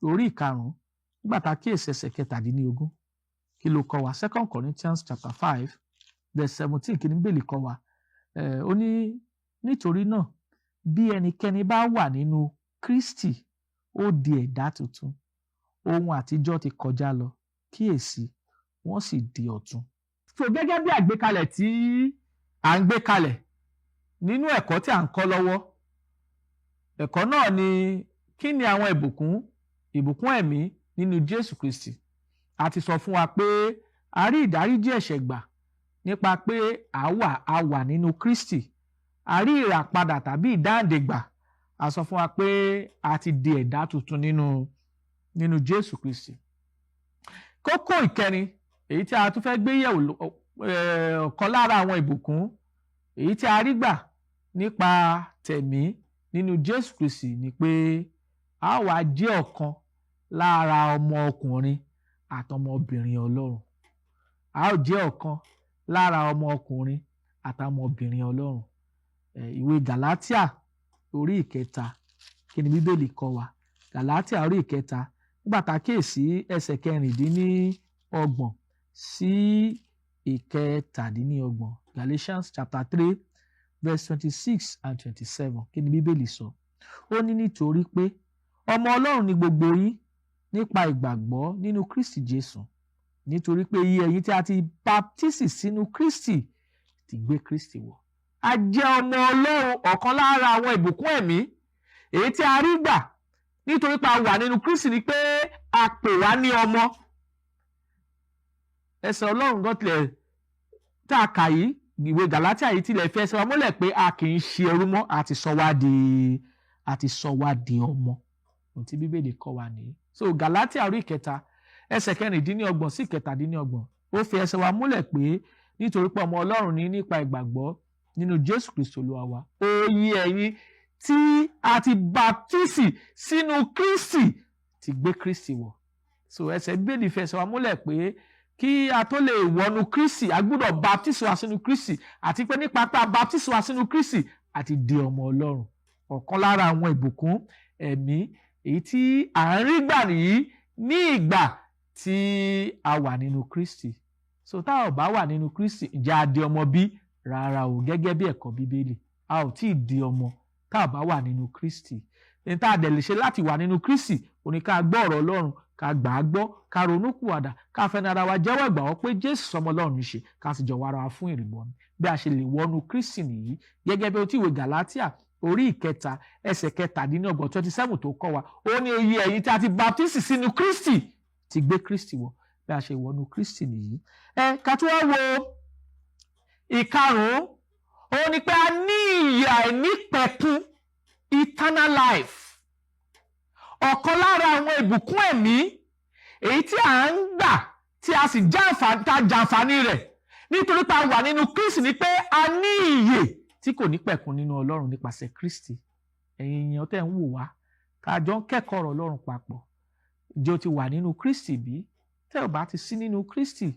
orí 5, nígbà tá a kíyèsí ẹsẹ̀ 17, kí ló kọ́ wa? Second Corinthians chapter 5 verse 17, kí ni Bíbélì kọ́ wa? Ó ní, "Nítorí náà, bí ẹnikẹ́ni bá wà nínú Kristi, ó di ẹ̀dá tuntun; ohun àtijọ́ ti kọjá lọ, kíyèsí, wọ́n sì di ọ̀tun." So gẹ́gẹ́ bí àgbékalẹ̀ tí à ń gbé kalẹ̀ nínú ẹ̀kọ́ tí à ń kọ́ lọ́wọ́, ẹ̀kọ́ náà ni kí ni àwọn ìbùkún ẹ̀mí nínú Jésù Kristi. A ti sọ fún wa pé a rí ìdáríjì ẹ̀ṣẹ̀ gbà nípa pé a wà nínú Kristi. A rí ìràpadà tàbí ìdáǹdè gbà. A sọ fún wa pé a ti di ẹ̀dá tuntun nínú Jésù Kristi. Kókó ìkẹrin èyí tí a tún fẹ́ gbé yẹ̀wò, ọ̀kan lára àwọn ìbùkún èyí tí a rí gbà nípa tẹ̀mí nínú Jésù Kristi ni pé a wá jẹ́ ọ̀kan lára ọmọ ọkùnrin àtọmọbìnrin Ọlọ́run. A ó jẹ́ ọ̀kan lára ọmọ ọkùnrin àtọmọbìnrin Ọlọ́run. Ìwé Gàlátíà orí 3, kí ni Bíbélì kọ́ wa? Gàlátíà orí 3, nígbà tá a kíyèsí ẹsẹ̀ 26 sí 27, Galatians chapter 3 verse 26 and 27, kí ni Bíbélì sọ? Ó ní, "Nítorí pé ọmọ Ọlọ́run ni gbogbo yín nípa ìgbàgbọ́ nínú Kristi Jésù. Nítorí pé iye ẹ̀yin tí a ti baptisi sínú Kristi ti gbé Kristi wọ̀." A jẹ́ ọmọ Ọlọ́run. Ọ̀kan lára àwọn ìbùkún ẹ̀mí èyí tí a rí gbà nítorí pé a wà nínú Kristi ni pé a pè wá ní ọmọ. Ẹsẹ̀ Ọlọ́run gan tilẹ̀ tá a kà yìí, ìwé Gàlátíà yìí, tilẹ̀ fi ẹsẹ̀ wa múlẹ̀ pé a kì í ṣe ẹrú mọ́, a ti sọ wá di ọmọ. Ohun tí Bíbélì kọ́ wa nìyí. So Gàlátíà orí 3, ẹsẹ̀ 26 sí 27, ó fi ẹsẹ̀ wa múlẹ̀ pé nítorí pé ọmọ Ọlọ́run ní nípa ìgbàgbọ́ nínú Jésù Kristi Olúwa wa, iye ẹ̀yin tí a ti baptisi sínú Kristi ti gbé Kristi wọ̀. So ẹsẹ̀ Bíbélì fi ẹsẹ̀ wa múlẹ̀ pé kí a tó lè wọnú Kristi, a gbọ́dọ̀ baptisi wa sínú Kristi, àti pé nípa pé a baptisi wa sínú Kristi, a ti di ọmọ Ọlọ́run. Ọ̀kan lára àwọn ìbùkún ẹ̀mí èyí tí à ń rí gbà nìyí ní ìgbà tí a wà nínú Kristi. So tá ò bá wà nínú Kristi, ǹjẹ́ a di ọmọ bí? Rárá o. Gẹ́gẹ́ bí ẹ̀kọ́ Bíbélì, a ò tí ì di ọmọ tá ò bá wà nínú Kristi. Ní tá a dẹ̀ lè ṣe láti wà nínú Kristi, òní ká gbọ́ ọ̀rọ̀ Ọlọ́run, ká gbà á gbọ́, ká ronúpìwàdà, ká fẹnu ara wa jẹ́wọ́ ìgbàgbọ́ pé Jésù ọmọ Ọlọ́run ní ṣe, ká sì jọ̀wọ́ ara wa fún ìrìbọmi. Bí a ṣe lè wọnú Kristi nìyí, gẹ́gẹ́ bí ohun tí ìwé Gàlátíà orí 3 ẹsẹ̀ 27, 27 tó kọ́ wa. Ó ní iye ẹ̀yin tí a ti baptisi sínú Kristi ti gbé Kristi wọ̀. Bí a ṣe wọnú Kristi nìyí. Ẹ ká tún wá wo ìkarùn-ún, ó ní pé a ní ìyè àìnípẹ̀kun, eternal life. Ọ̀kan lára àwọn ìbùkún ẹ̀mí èyí tí à ń gbà, tí a sì jàǹfààní rẹ̀ nítorí pé a wà nínú Kristi, ni pé a ní ìyè tí kò ní pẹ̀kun nínú Ọlọ́run nípasẹ̀ Kristi. Ẹ̀yin èèyàn tẹ́ ń wò wá, ká jọ ń kẹ́kọ̀ọ́ ọ̀rọ̀ Ọlọ́run papọ̀, ǹjẹ́ o ti wà nínú Kristi bí? Tẹ́ ò bá ti sí nínú Kristi,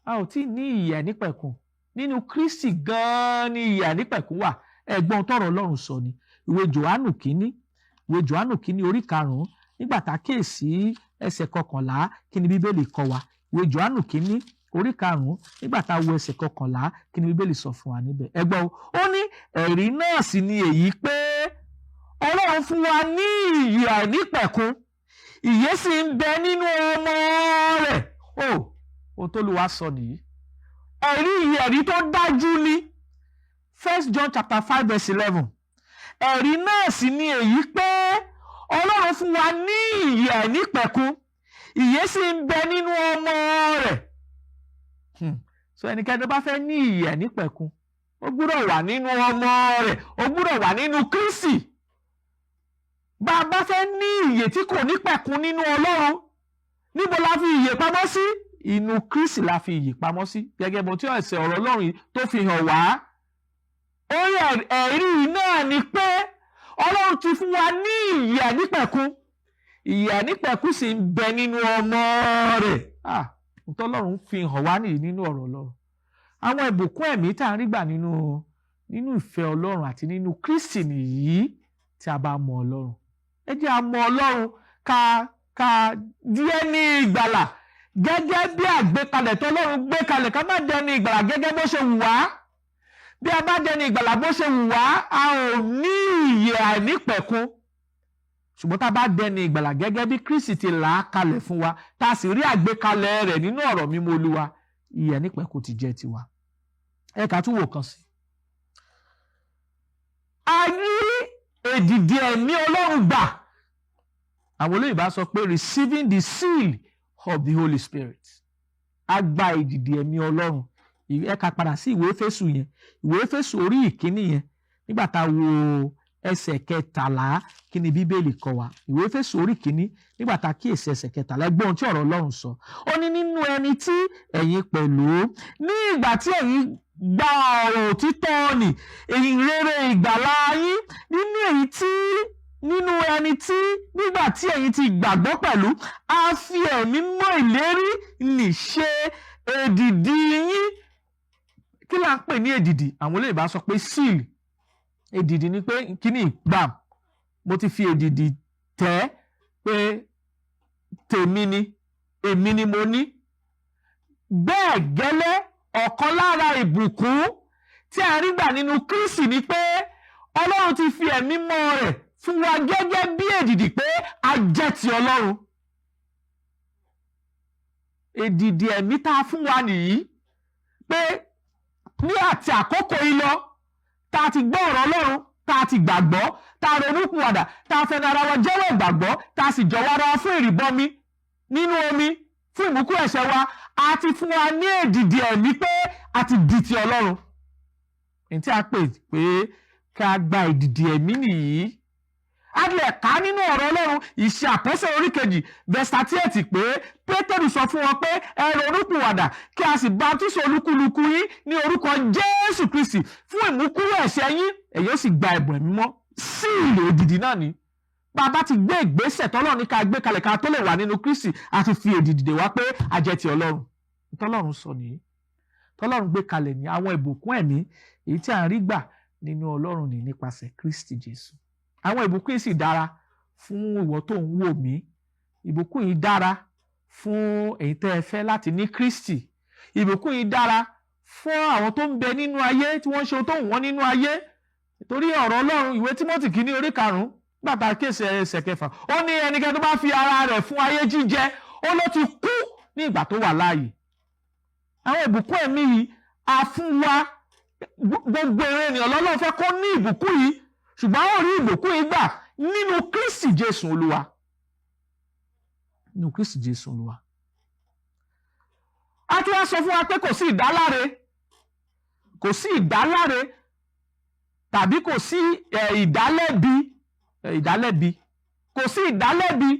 a ò tí ì ní ìyè àìnípẹ̀kun. Nínú Kristi gan-an ni ìyè àìnípẹ̀kun wà. Ẹ̀gbọ́n tọ̀rọ̀ Ọlọ́run sọ ni ìwé Jòhánù kínní, ìwé Jòhánù kínní orí 5, nígbà tá a kíyèsí ẹsẹ̀ 11, kí ni Bíbélì kọ́ wa? Ìwé Jòhánù kínní orí 5, nígbà tá a wo ẹsẹ̀ 11, kí ni Bíbélì sọ fún wa níbẹ̀? Ẹ gbọ́ o, ó ní ẹ̀rí náà sì ni èyí pé Ọlọ́run fún wa ní ìyè àìnípẹ̀kun, ìyè sì ń bẹ nínú ọmọ rẹ̀. O ohun tó Olúwa sọ nìyí. Ẹ̀rí yìí, ẹ̀rí tó dájú ni. First John chapter 5 verse 11, ẹ̀rí náà sì ni èyí pé Ọlọ́run fún wa ní ìyè àìnípẹ̀kun, ìyè sì ń bẹ nínú ọmọ rẹ̀. So ẹnikẹ́ni tó bá fẹ́ ní ìyè àìnípẹ̀kun, ó gbúdọ̀ wà nínú ọmọ rẹ̀, ó gbúdọ̀ wà nínú Kristi. Bá a bá fẹ́ ní ìyè tí kò ní pẹ̀kun nínú Ọlọ́run, níbo la fi ìyè pamọ́ sí? Inú Kristi la fi ìyè pamọ́ sí, gẹ́gẹ́ bó tí ẹsẹ̀ ọ̀rọ̀ Ọlọ́run yìí tó fi hàn wá. Orí ẹ̀rí náà ni pé Ọlọ́run ti fún wa ní ìyè àìnípẹ̀kun, ìyè àìnípẹ̀kun sì ń bẹ nínú ọmọ rẹ̀. Ah, ntọ́lọ́run fi hàn wá nìyí nínú ọ̀rọ̀ Ọlọ́run. Àwọn ìbùkún ẹ̀mí tá à ń rí gbà nínú ìfẹ́ Ọlọ́run àti nínú Kristi nìyí tí a bá mọ Ọlọ́run. Ẹ jẹ́ a mọ Ọlọ́run, ká díẹ̀ ní ìgbàlà gẹ́gẹ́ bí àgbékalẹ̀ tọ́lọ́run gbé kalẹ̀, ká má dẹni ìgbàlà gẹ́gẹ́ bó ṣe wù wá. Bí a bá dẹni ìgbàlà bó ṣe wù wá, a ò ní ìyè àìnípẹ̀kun. Ṣùgbọ́n tá a bá dẹni ìgbàlà gẹ́gẹ́ bí Kristi ti là á kalẹ̀ fún wa, tá a sì rí àgbékalẹ̀ rẹ̀ nínú ọ̀rọ̀ mímọ́ Olúwa, ìyè àìnípẹ̀kun ti jẹ́ tiwa. Ẹ ká tún wò kan sí. A rí èdìdì ẹ̀mí Ọlọ́run gbà. Àwọn olóyìnbó sọ pé receiving the seal of the Holy Spirit. A gba èdìdì ẹ̀mí Ọlọ́run. Ẹ ká padà sí ìwé Éfésù yẹn, ìwé Éfésù orí 1 yẹn, nígbà tá a wo ẹsẹ̀ 13, kí ni Bíbélì kọ́ wa? Ìwé Éfésù orí 1, nígbà tá a kíyèsí ẹsẹ̀ 13, gbọ́ ohun tí ọ̀rọ̀ Ọlọ́run sọ. Ó ní nínú ẹni tí ẹ̀yin pẹ̀lú, ní ìgbà tí ẹ̀yin gba ọ̀rọ̀ òtítọ́ nì, èyí rere ìgbàlà yín, nínú èyí tí nínú ẹni tí nígbà tí ẹ̀yin ti gbàgbọ́ pẹ̀lú, a fi ẹ̀mí mọ́ ìlérí nì ṣe èdìdì yín. Kí là ń pè ní èdìdì? Àwọn olóyìnbó sọ pé seal. Èdìdì ni pé kíní gbà, mo ti fi èdìdì tẹ̀ pé tèmi ni, èmi ni mo ní. Bẹ́ẹ̀ gẹ́lẹ́, ọ̀kan lára ìbùkún tí a rí gbà nínú Kristi ni pé Ọlọ́run ti fi ẹ̀mí mọ́ rẹ̀ fún wa gẹ́gẹ́ bí èdìdì pé a jẹ́ ti Ọlọ́run. Èdìdì ẹ̀mí tá a fún wa nìyí pé ní àti àkókò yìí lọ, tá a ti gbọ́ ọ̀rọ̀ Ọlọ́run, tá a ti gbàgbọ́, tá a ronúpìwàdà, tá a fẹnu ara wa jẹ́wọ́ ìgbàgbọ́, tá a sì jọ̀wọ́ ara wa fún ìrìbọmi nínú omi fún ìmúkúrò ẹ̀ṣẹ̀ wa, a ti fún wa ní èdìdì ẹ̀mí pé a ti di ti Ọlọ́run. Èyí tí a pè pé ká gba èdìdì ẹ̀mí nìyí. A lè kà á nínú ọ̀rọ̀ Ọlọ́run, Ìṣe Àpọ́sítélì orí 2 verse 38, pé Pétérù sọ fún wọn pé ẹ ronúpìwàdà, kí a sì baptísì olúkúlùkù yín ní orúkọ Jésù Kristi fún ìmúkúrò ẹ̀ṣẹ̀ yín, ẹ̀yin ó sì gba ẹ̀bùn ẹ̀mí mọ́. Seal èdìdì náà ni. Bá a bá ti gbé ìgbésẹ̀ tọ́lọ́run ní ká gbé kalẹ̀ ká tó lè wà nínú Kristi, a ti fi èdìdì dè wá pé a jẹ́ ti Ọlọ́run. Tọ́lọ́run sọ nìyí, tọ́lọ́run gbé kalẹ̀ ní àwọn ìbùkún ẹ̀mí èyí tí à ń rí gbà nínú Ọlọ́run ní nípasẹ̀ Kristi Jésù. Àwọn ìbùkún yìí sì dára fún ìwọ tó ń wò mí. Ìbùkún yìí dára fún èyí tẹ́ ẹ fẹ́ láti ní Kristi. Ìbùkún yìí dára fún àwọn tó ń bẹ nínú ayé, tí wọ́n ń ṣe ohun tó wù wọ́n nínú ayé, torí ọ̀rọ̀ Ọlọ́run, ìwé Tímọ́tì kìíní orí 5, gbàtà kéèsì ẹsẹ̀ 6, ó ní ẹnikẹ́ni tó bá fi ara rẹ̀ fún ayé jíjẹ, ó ló ti kú ní ìgbà tó wà láàyè. Àwọn ìbùkún ẹ̀mí yìí a fún wa. Gbogbo ìran ènìyàn lọ́lọ́run fẹ́ kó ní ìbùkún yìí, ṣùgbọ́n a ó rí ìbùkún yìí gbà nínú Kristi Jésù Olúwa, nínú Kristi Jésù Olúwa. A tún wá sọ fún wa pé kò sí ìdáláre, kò sí ìdáláre tàbí kò sí ìdálẹ́bi, ìdálẹ́bi, kò sí ìdálẹ́bi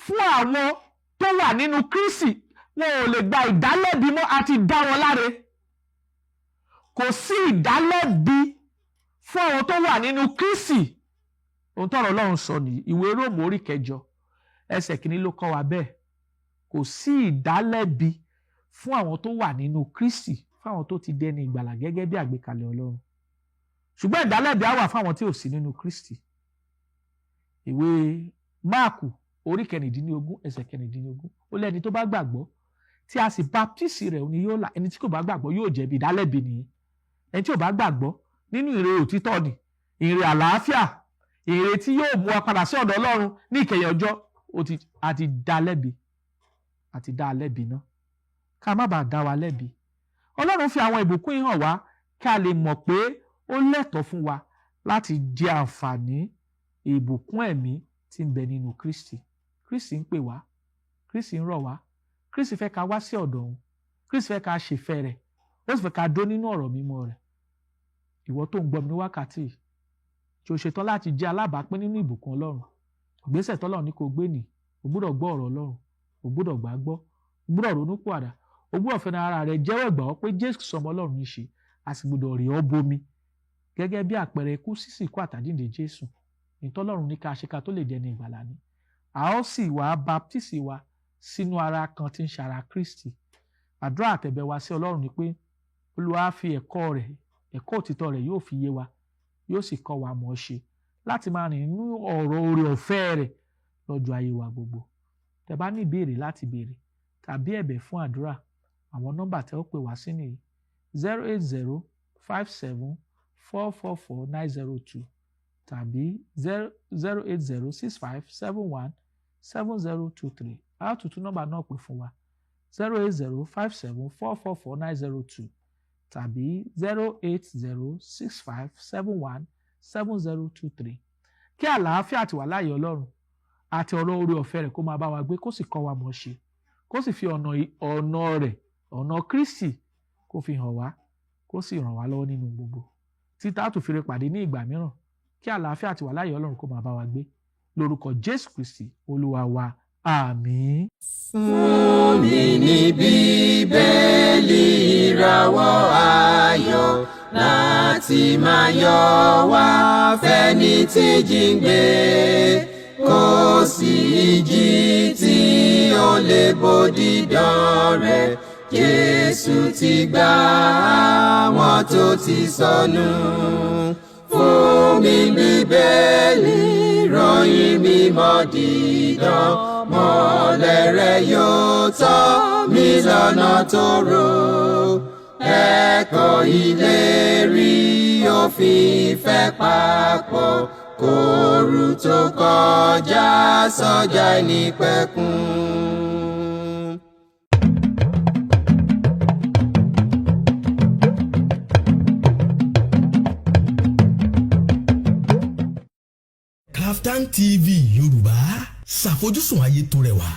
fún àwọn tó wà nínú Kristi. Wọn ò lè gba ìdálẹ́bi mọ́, a ti dá wọn láre. Kò sí ìdálẹ́bi fún àwọn tó wà nínú Kristi. Ohun tọ́rọ̀ Ọlọ́run sọ nìyí. Ìwé Róòmù orí 8 ẹsẹ̀ 1 ló kọ́ wa bẹ́ẹ̀. Kò sí ìdálẹ́bi fún àwọn tó wà nínú Kristi, fún àwọn tó ti dẹni ìgbàlà gẹ́gẹ́ bí àgbékalẹ̀ Ọlọ́run. Ṣùgbọ́n ìdálẹ́bi á wà fún àwọn tí ò sí nínú Kristi. Ìwé Máàkù orí 16 ẹsẹ̀ 16, ó lẹ́ni tó bá gbàgbọ́ tí a sì baptisi rẹ̀ ni yóò là, ẹni tí kò bá gbàgbọ́ yóò jẹ̀bi. Ìdálẹ́bi nìyẹn. Ẹni tí ò bá gbàgbọ́ nínú ìre òtítọ́ ni, ìre àlàáfíà, ìre tí yóò mú wa padà sí ọ̀dọ̀ Ọlọ́run ní ìkẹyìn ọjọ́, a ti dá lẹ́bi, a ti dá lẹ́bi náà. Ká má bàa dá wa lẹ́bi, Ọlọ́run fi àwọn ìbùkún yìí hàn wá kí a lè mọ̀ pé ó lẹ́tọ̀ọ́ fún wa láti jẹ àǹfààní ìbùkún ẹ̀mí tí ń bẹ nínú Kristi. Kristi ń pè wá, Kristi ń rọ̀ wá, Kristi fẹ́ ká wá sí ọ̀dọ̀ òun, Kristi fẹ́ ká ṣèfẹ́ rẹ̀, ó sì fẹ́ ká dó nínú ọ̀rọ̀ mímọ́ rẹ̀. Ìwọ tó ń gbọ́ mi ní wákàtí yìí, tí o ṣetán láti jẹ́ alábàápín nínú ìbùkún Ọlọ́run, ìgbésẹ̀ tọ́lọ́run ní kó gbé nì: o gbúdọ̀ gbọ́ ọ̀rọ̀ Ọlọ́run, o gbúdọ̀ gbà á gbọ́, o gbúdọ̀ ronú pìwàdà, o gbúdọ̀ fẹ́ràn ara rẹ jẹ́wọ́ ìgbàgbọ́ pé Jésù ọmọ Ọlọ́run ní ṣe, a sì gbúdọ̀ rì ọ́ bomi gẹ́gẹ́ bí àpẹẹrẹ ikú, sísì ikú àtàjíǹde Jésù. Ìtọ́lọ́run ní ká ṣe ká tó lè dẹni ìgbàlà ni. A ó sì wá baptisi wa sínú ara kan tí ń ṣara Kristi. Àdúrà àtẹ̀bẹ̀ wa sí Ọlọ́run ni pé Olúwa fi ẹ̀kọ́ rẹ̀, ẹ̀kọ́ òtítọ́ rẹ̀ yóò fi yé wa, yóò sì kọ́ wa mọ̀ ọ́ ṣe láti máa rìn nínú ọ̀rọ̀ oore ọ̀fẹ́ rẹ̀ lọ́jọ́ ayé wa gbogbo. Tẹ́ bá ní ìbéèrè láti béèrè tàbí ẹ̀bẹ̀ fún àdúrà, àwọn nọ́mbà tẹ́ ó pè wá sí nìyí: 08057444902 tàbí 08065717023. A ó tún tún nọ́mbà náà pè fún wa: 08057444902 tàbí 08065717023. Kí àlàáfíà àti wàláyé Ọlọ́run àti ọ̀rọ̀ oore ọ̀fẹ́ rẹ̀ kó máa bá wa gbé, kó sì kọ́ wa mọ̀ ṣe, kó sì fi ọ̀nà rẹ̀, ọ̀nà Kristi, kó fi hàn wá, kó sì ràn wá lọ́wọ́ nínú gbogbo títà tó fi re pàdé ní ìgbà mìíràn. Kí àlàáfíà àti wàláyé Ọlọ́run kó máa bá wa gbé lórúkọ Jésù Kristi Olúwa wa. Àmín. Fún mi ní Bíbélì, ìràwọ̀ ayọ̀ láti máa yọ wá fẹ́ni tí jíǹgbé. Kò sí ìjì tí ó lè bòdì dán rẹ̀. Jésù ti gbà àwọn tó ti sọnù. Fún mi Bíbélì, ròyìn mímọ́ dídán, mọ́lẹ̀ rẹ̀ yóò tọ́ mi lọ́nà tó rò. Ẹ̀kọ́ ìlérí òfin ìfẹ́ papọ̀, kóoru tó kọjá sọ́jà ìnípẹ̀kun. Kaftan TV Yorùbá, ṣàfojúsùn ayé tó rẹwà.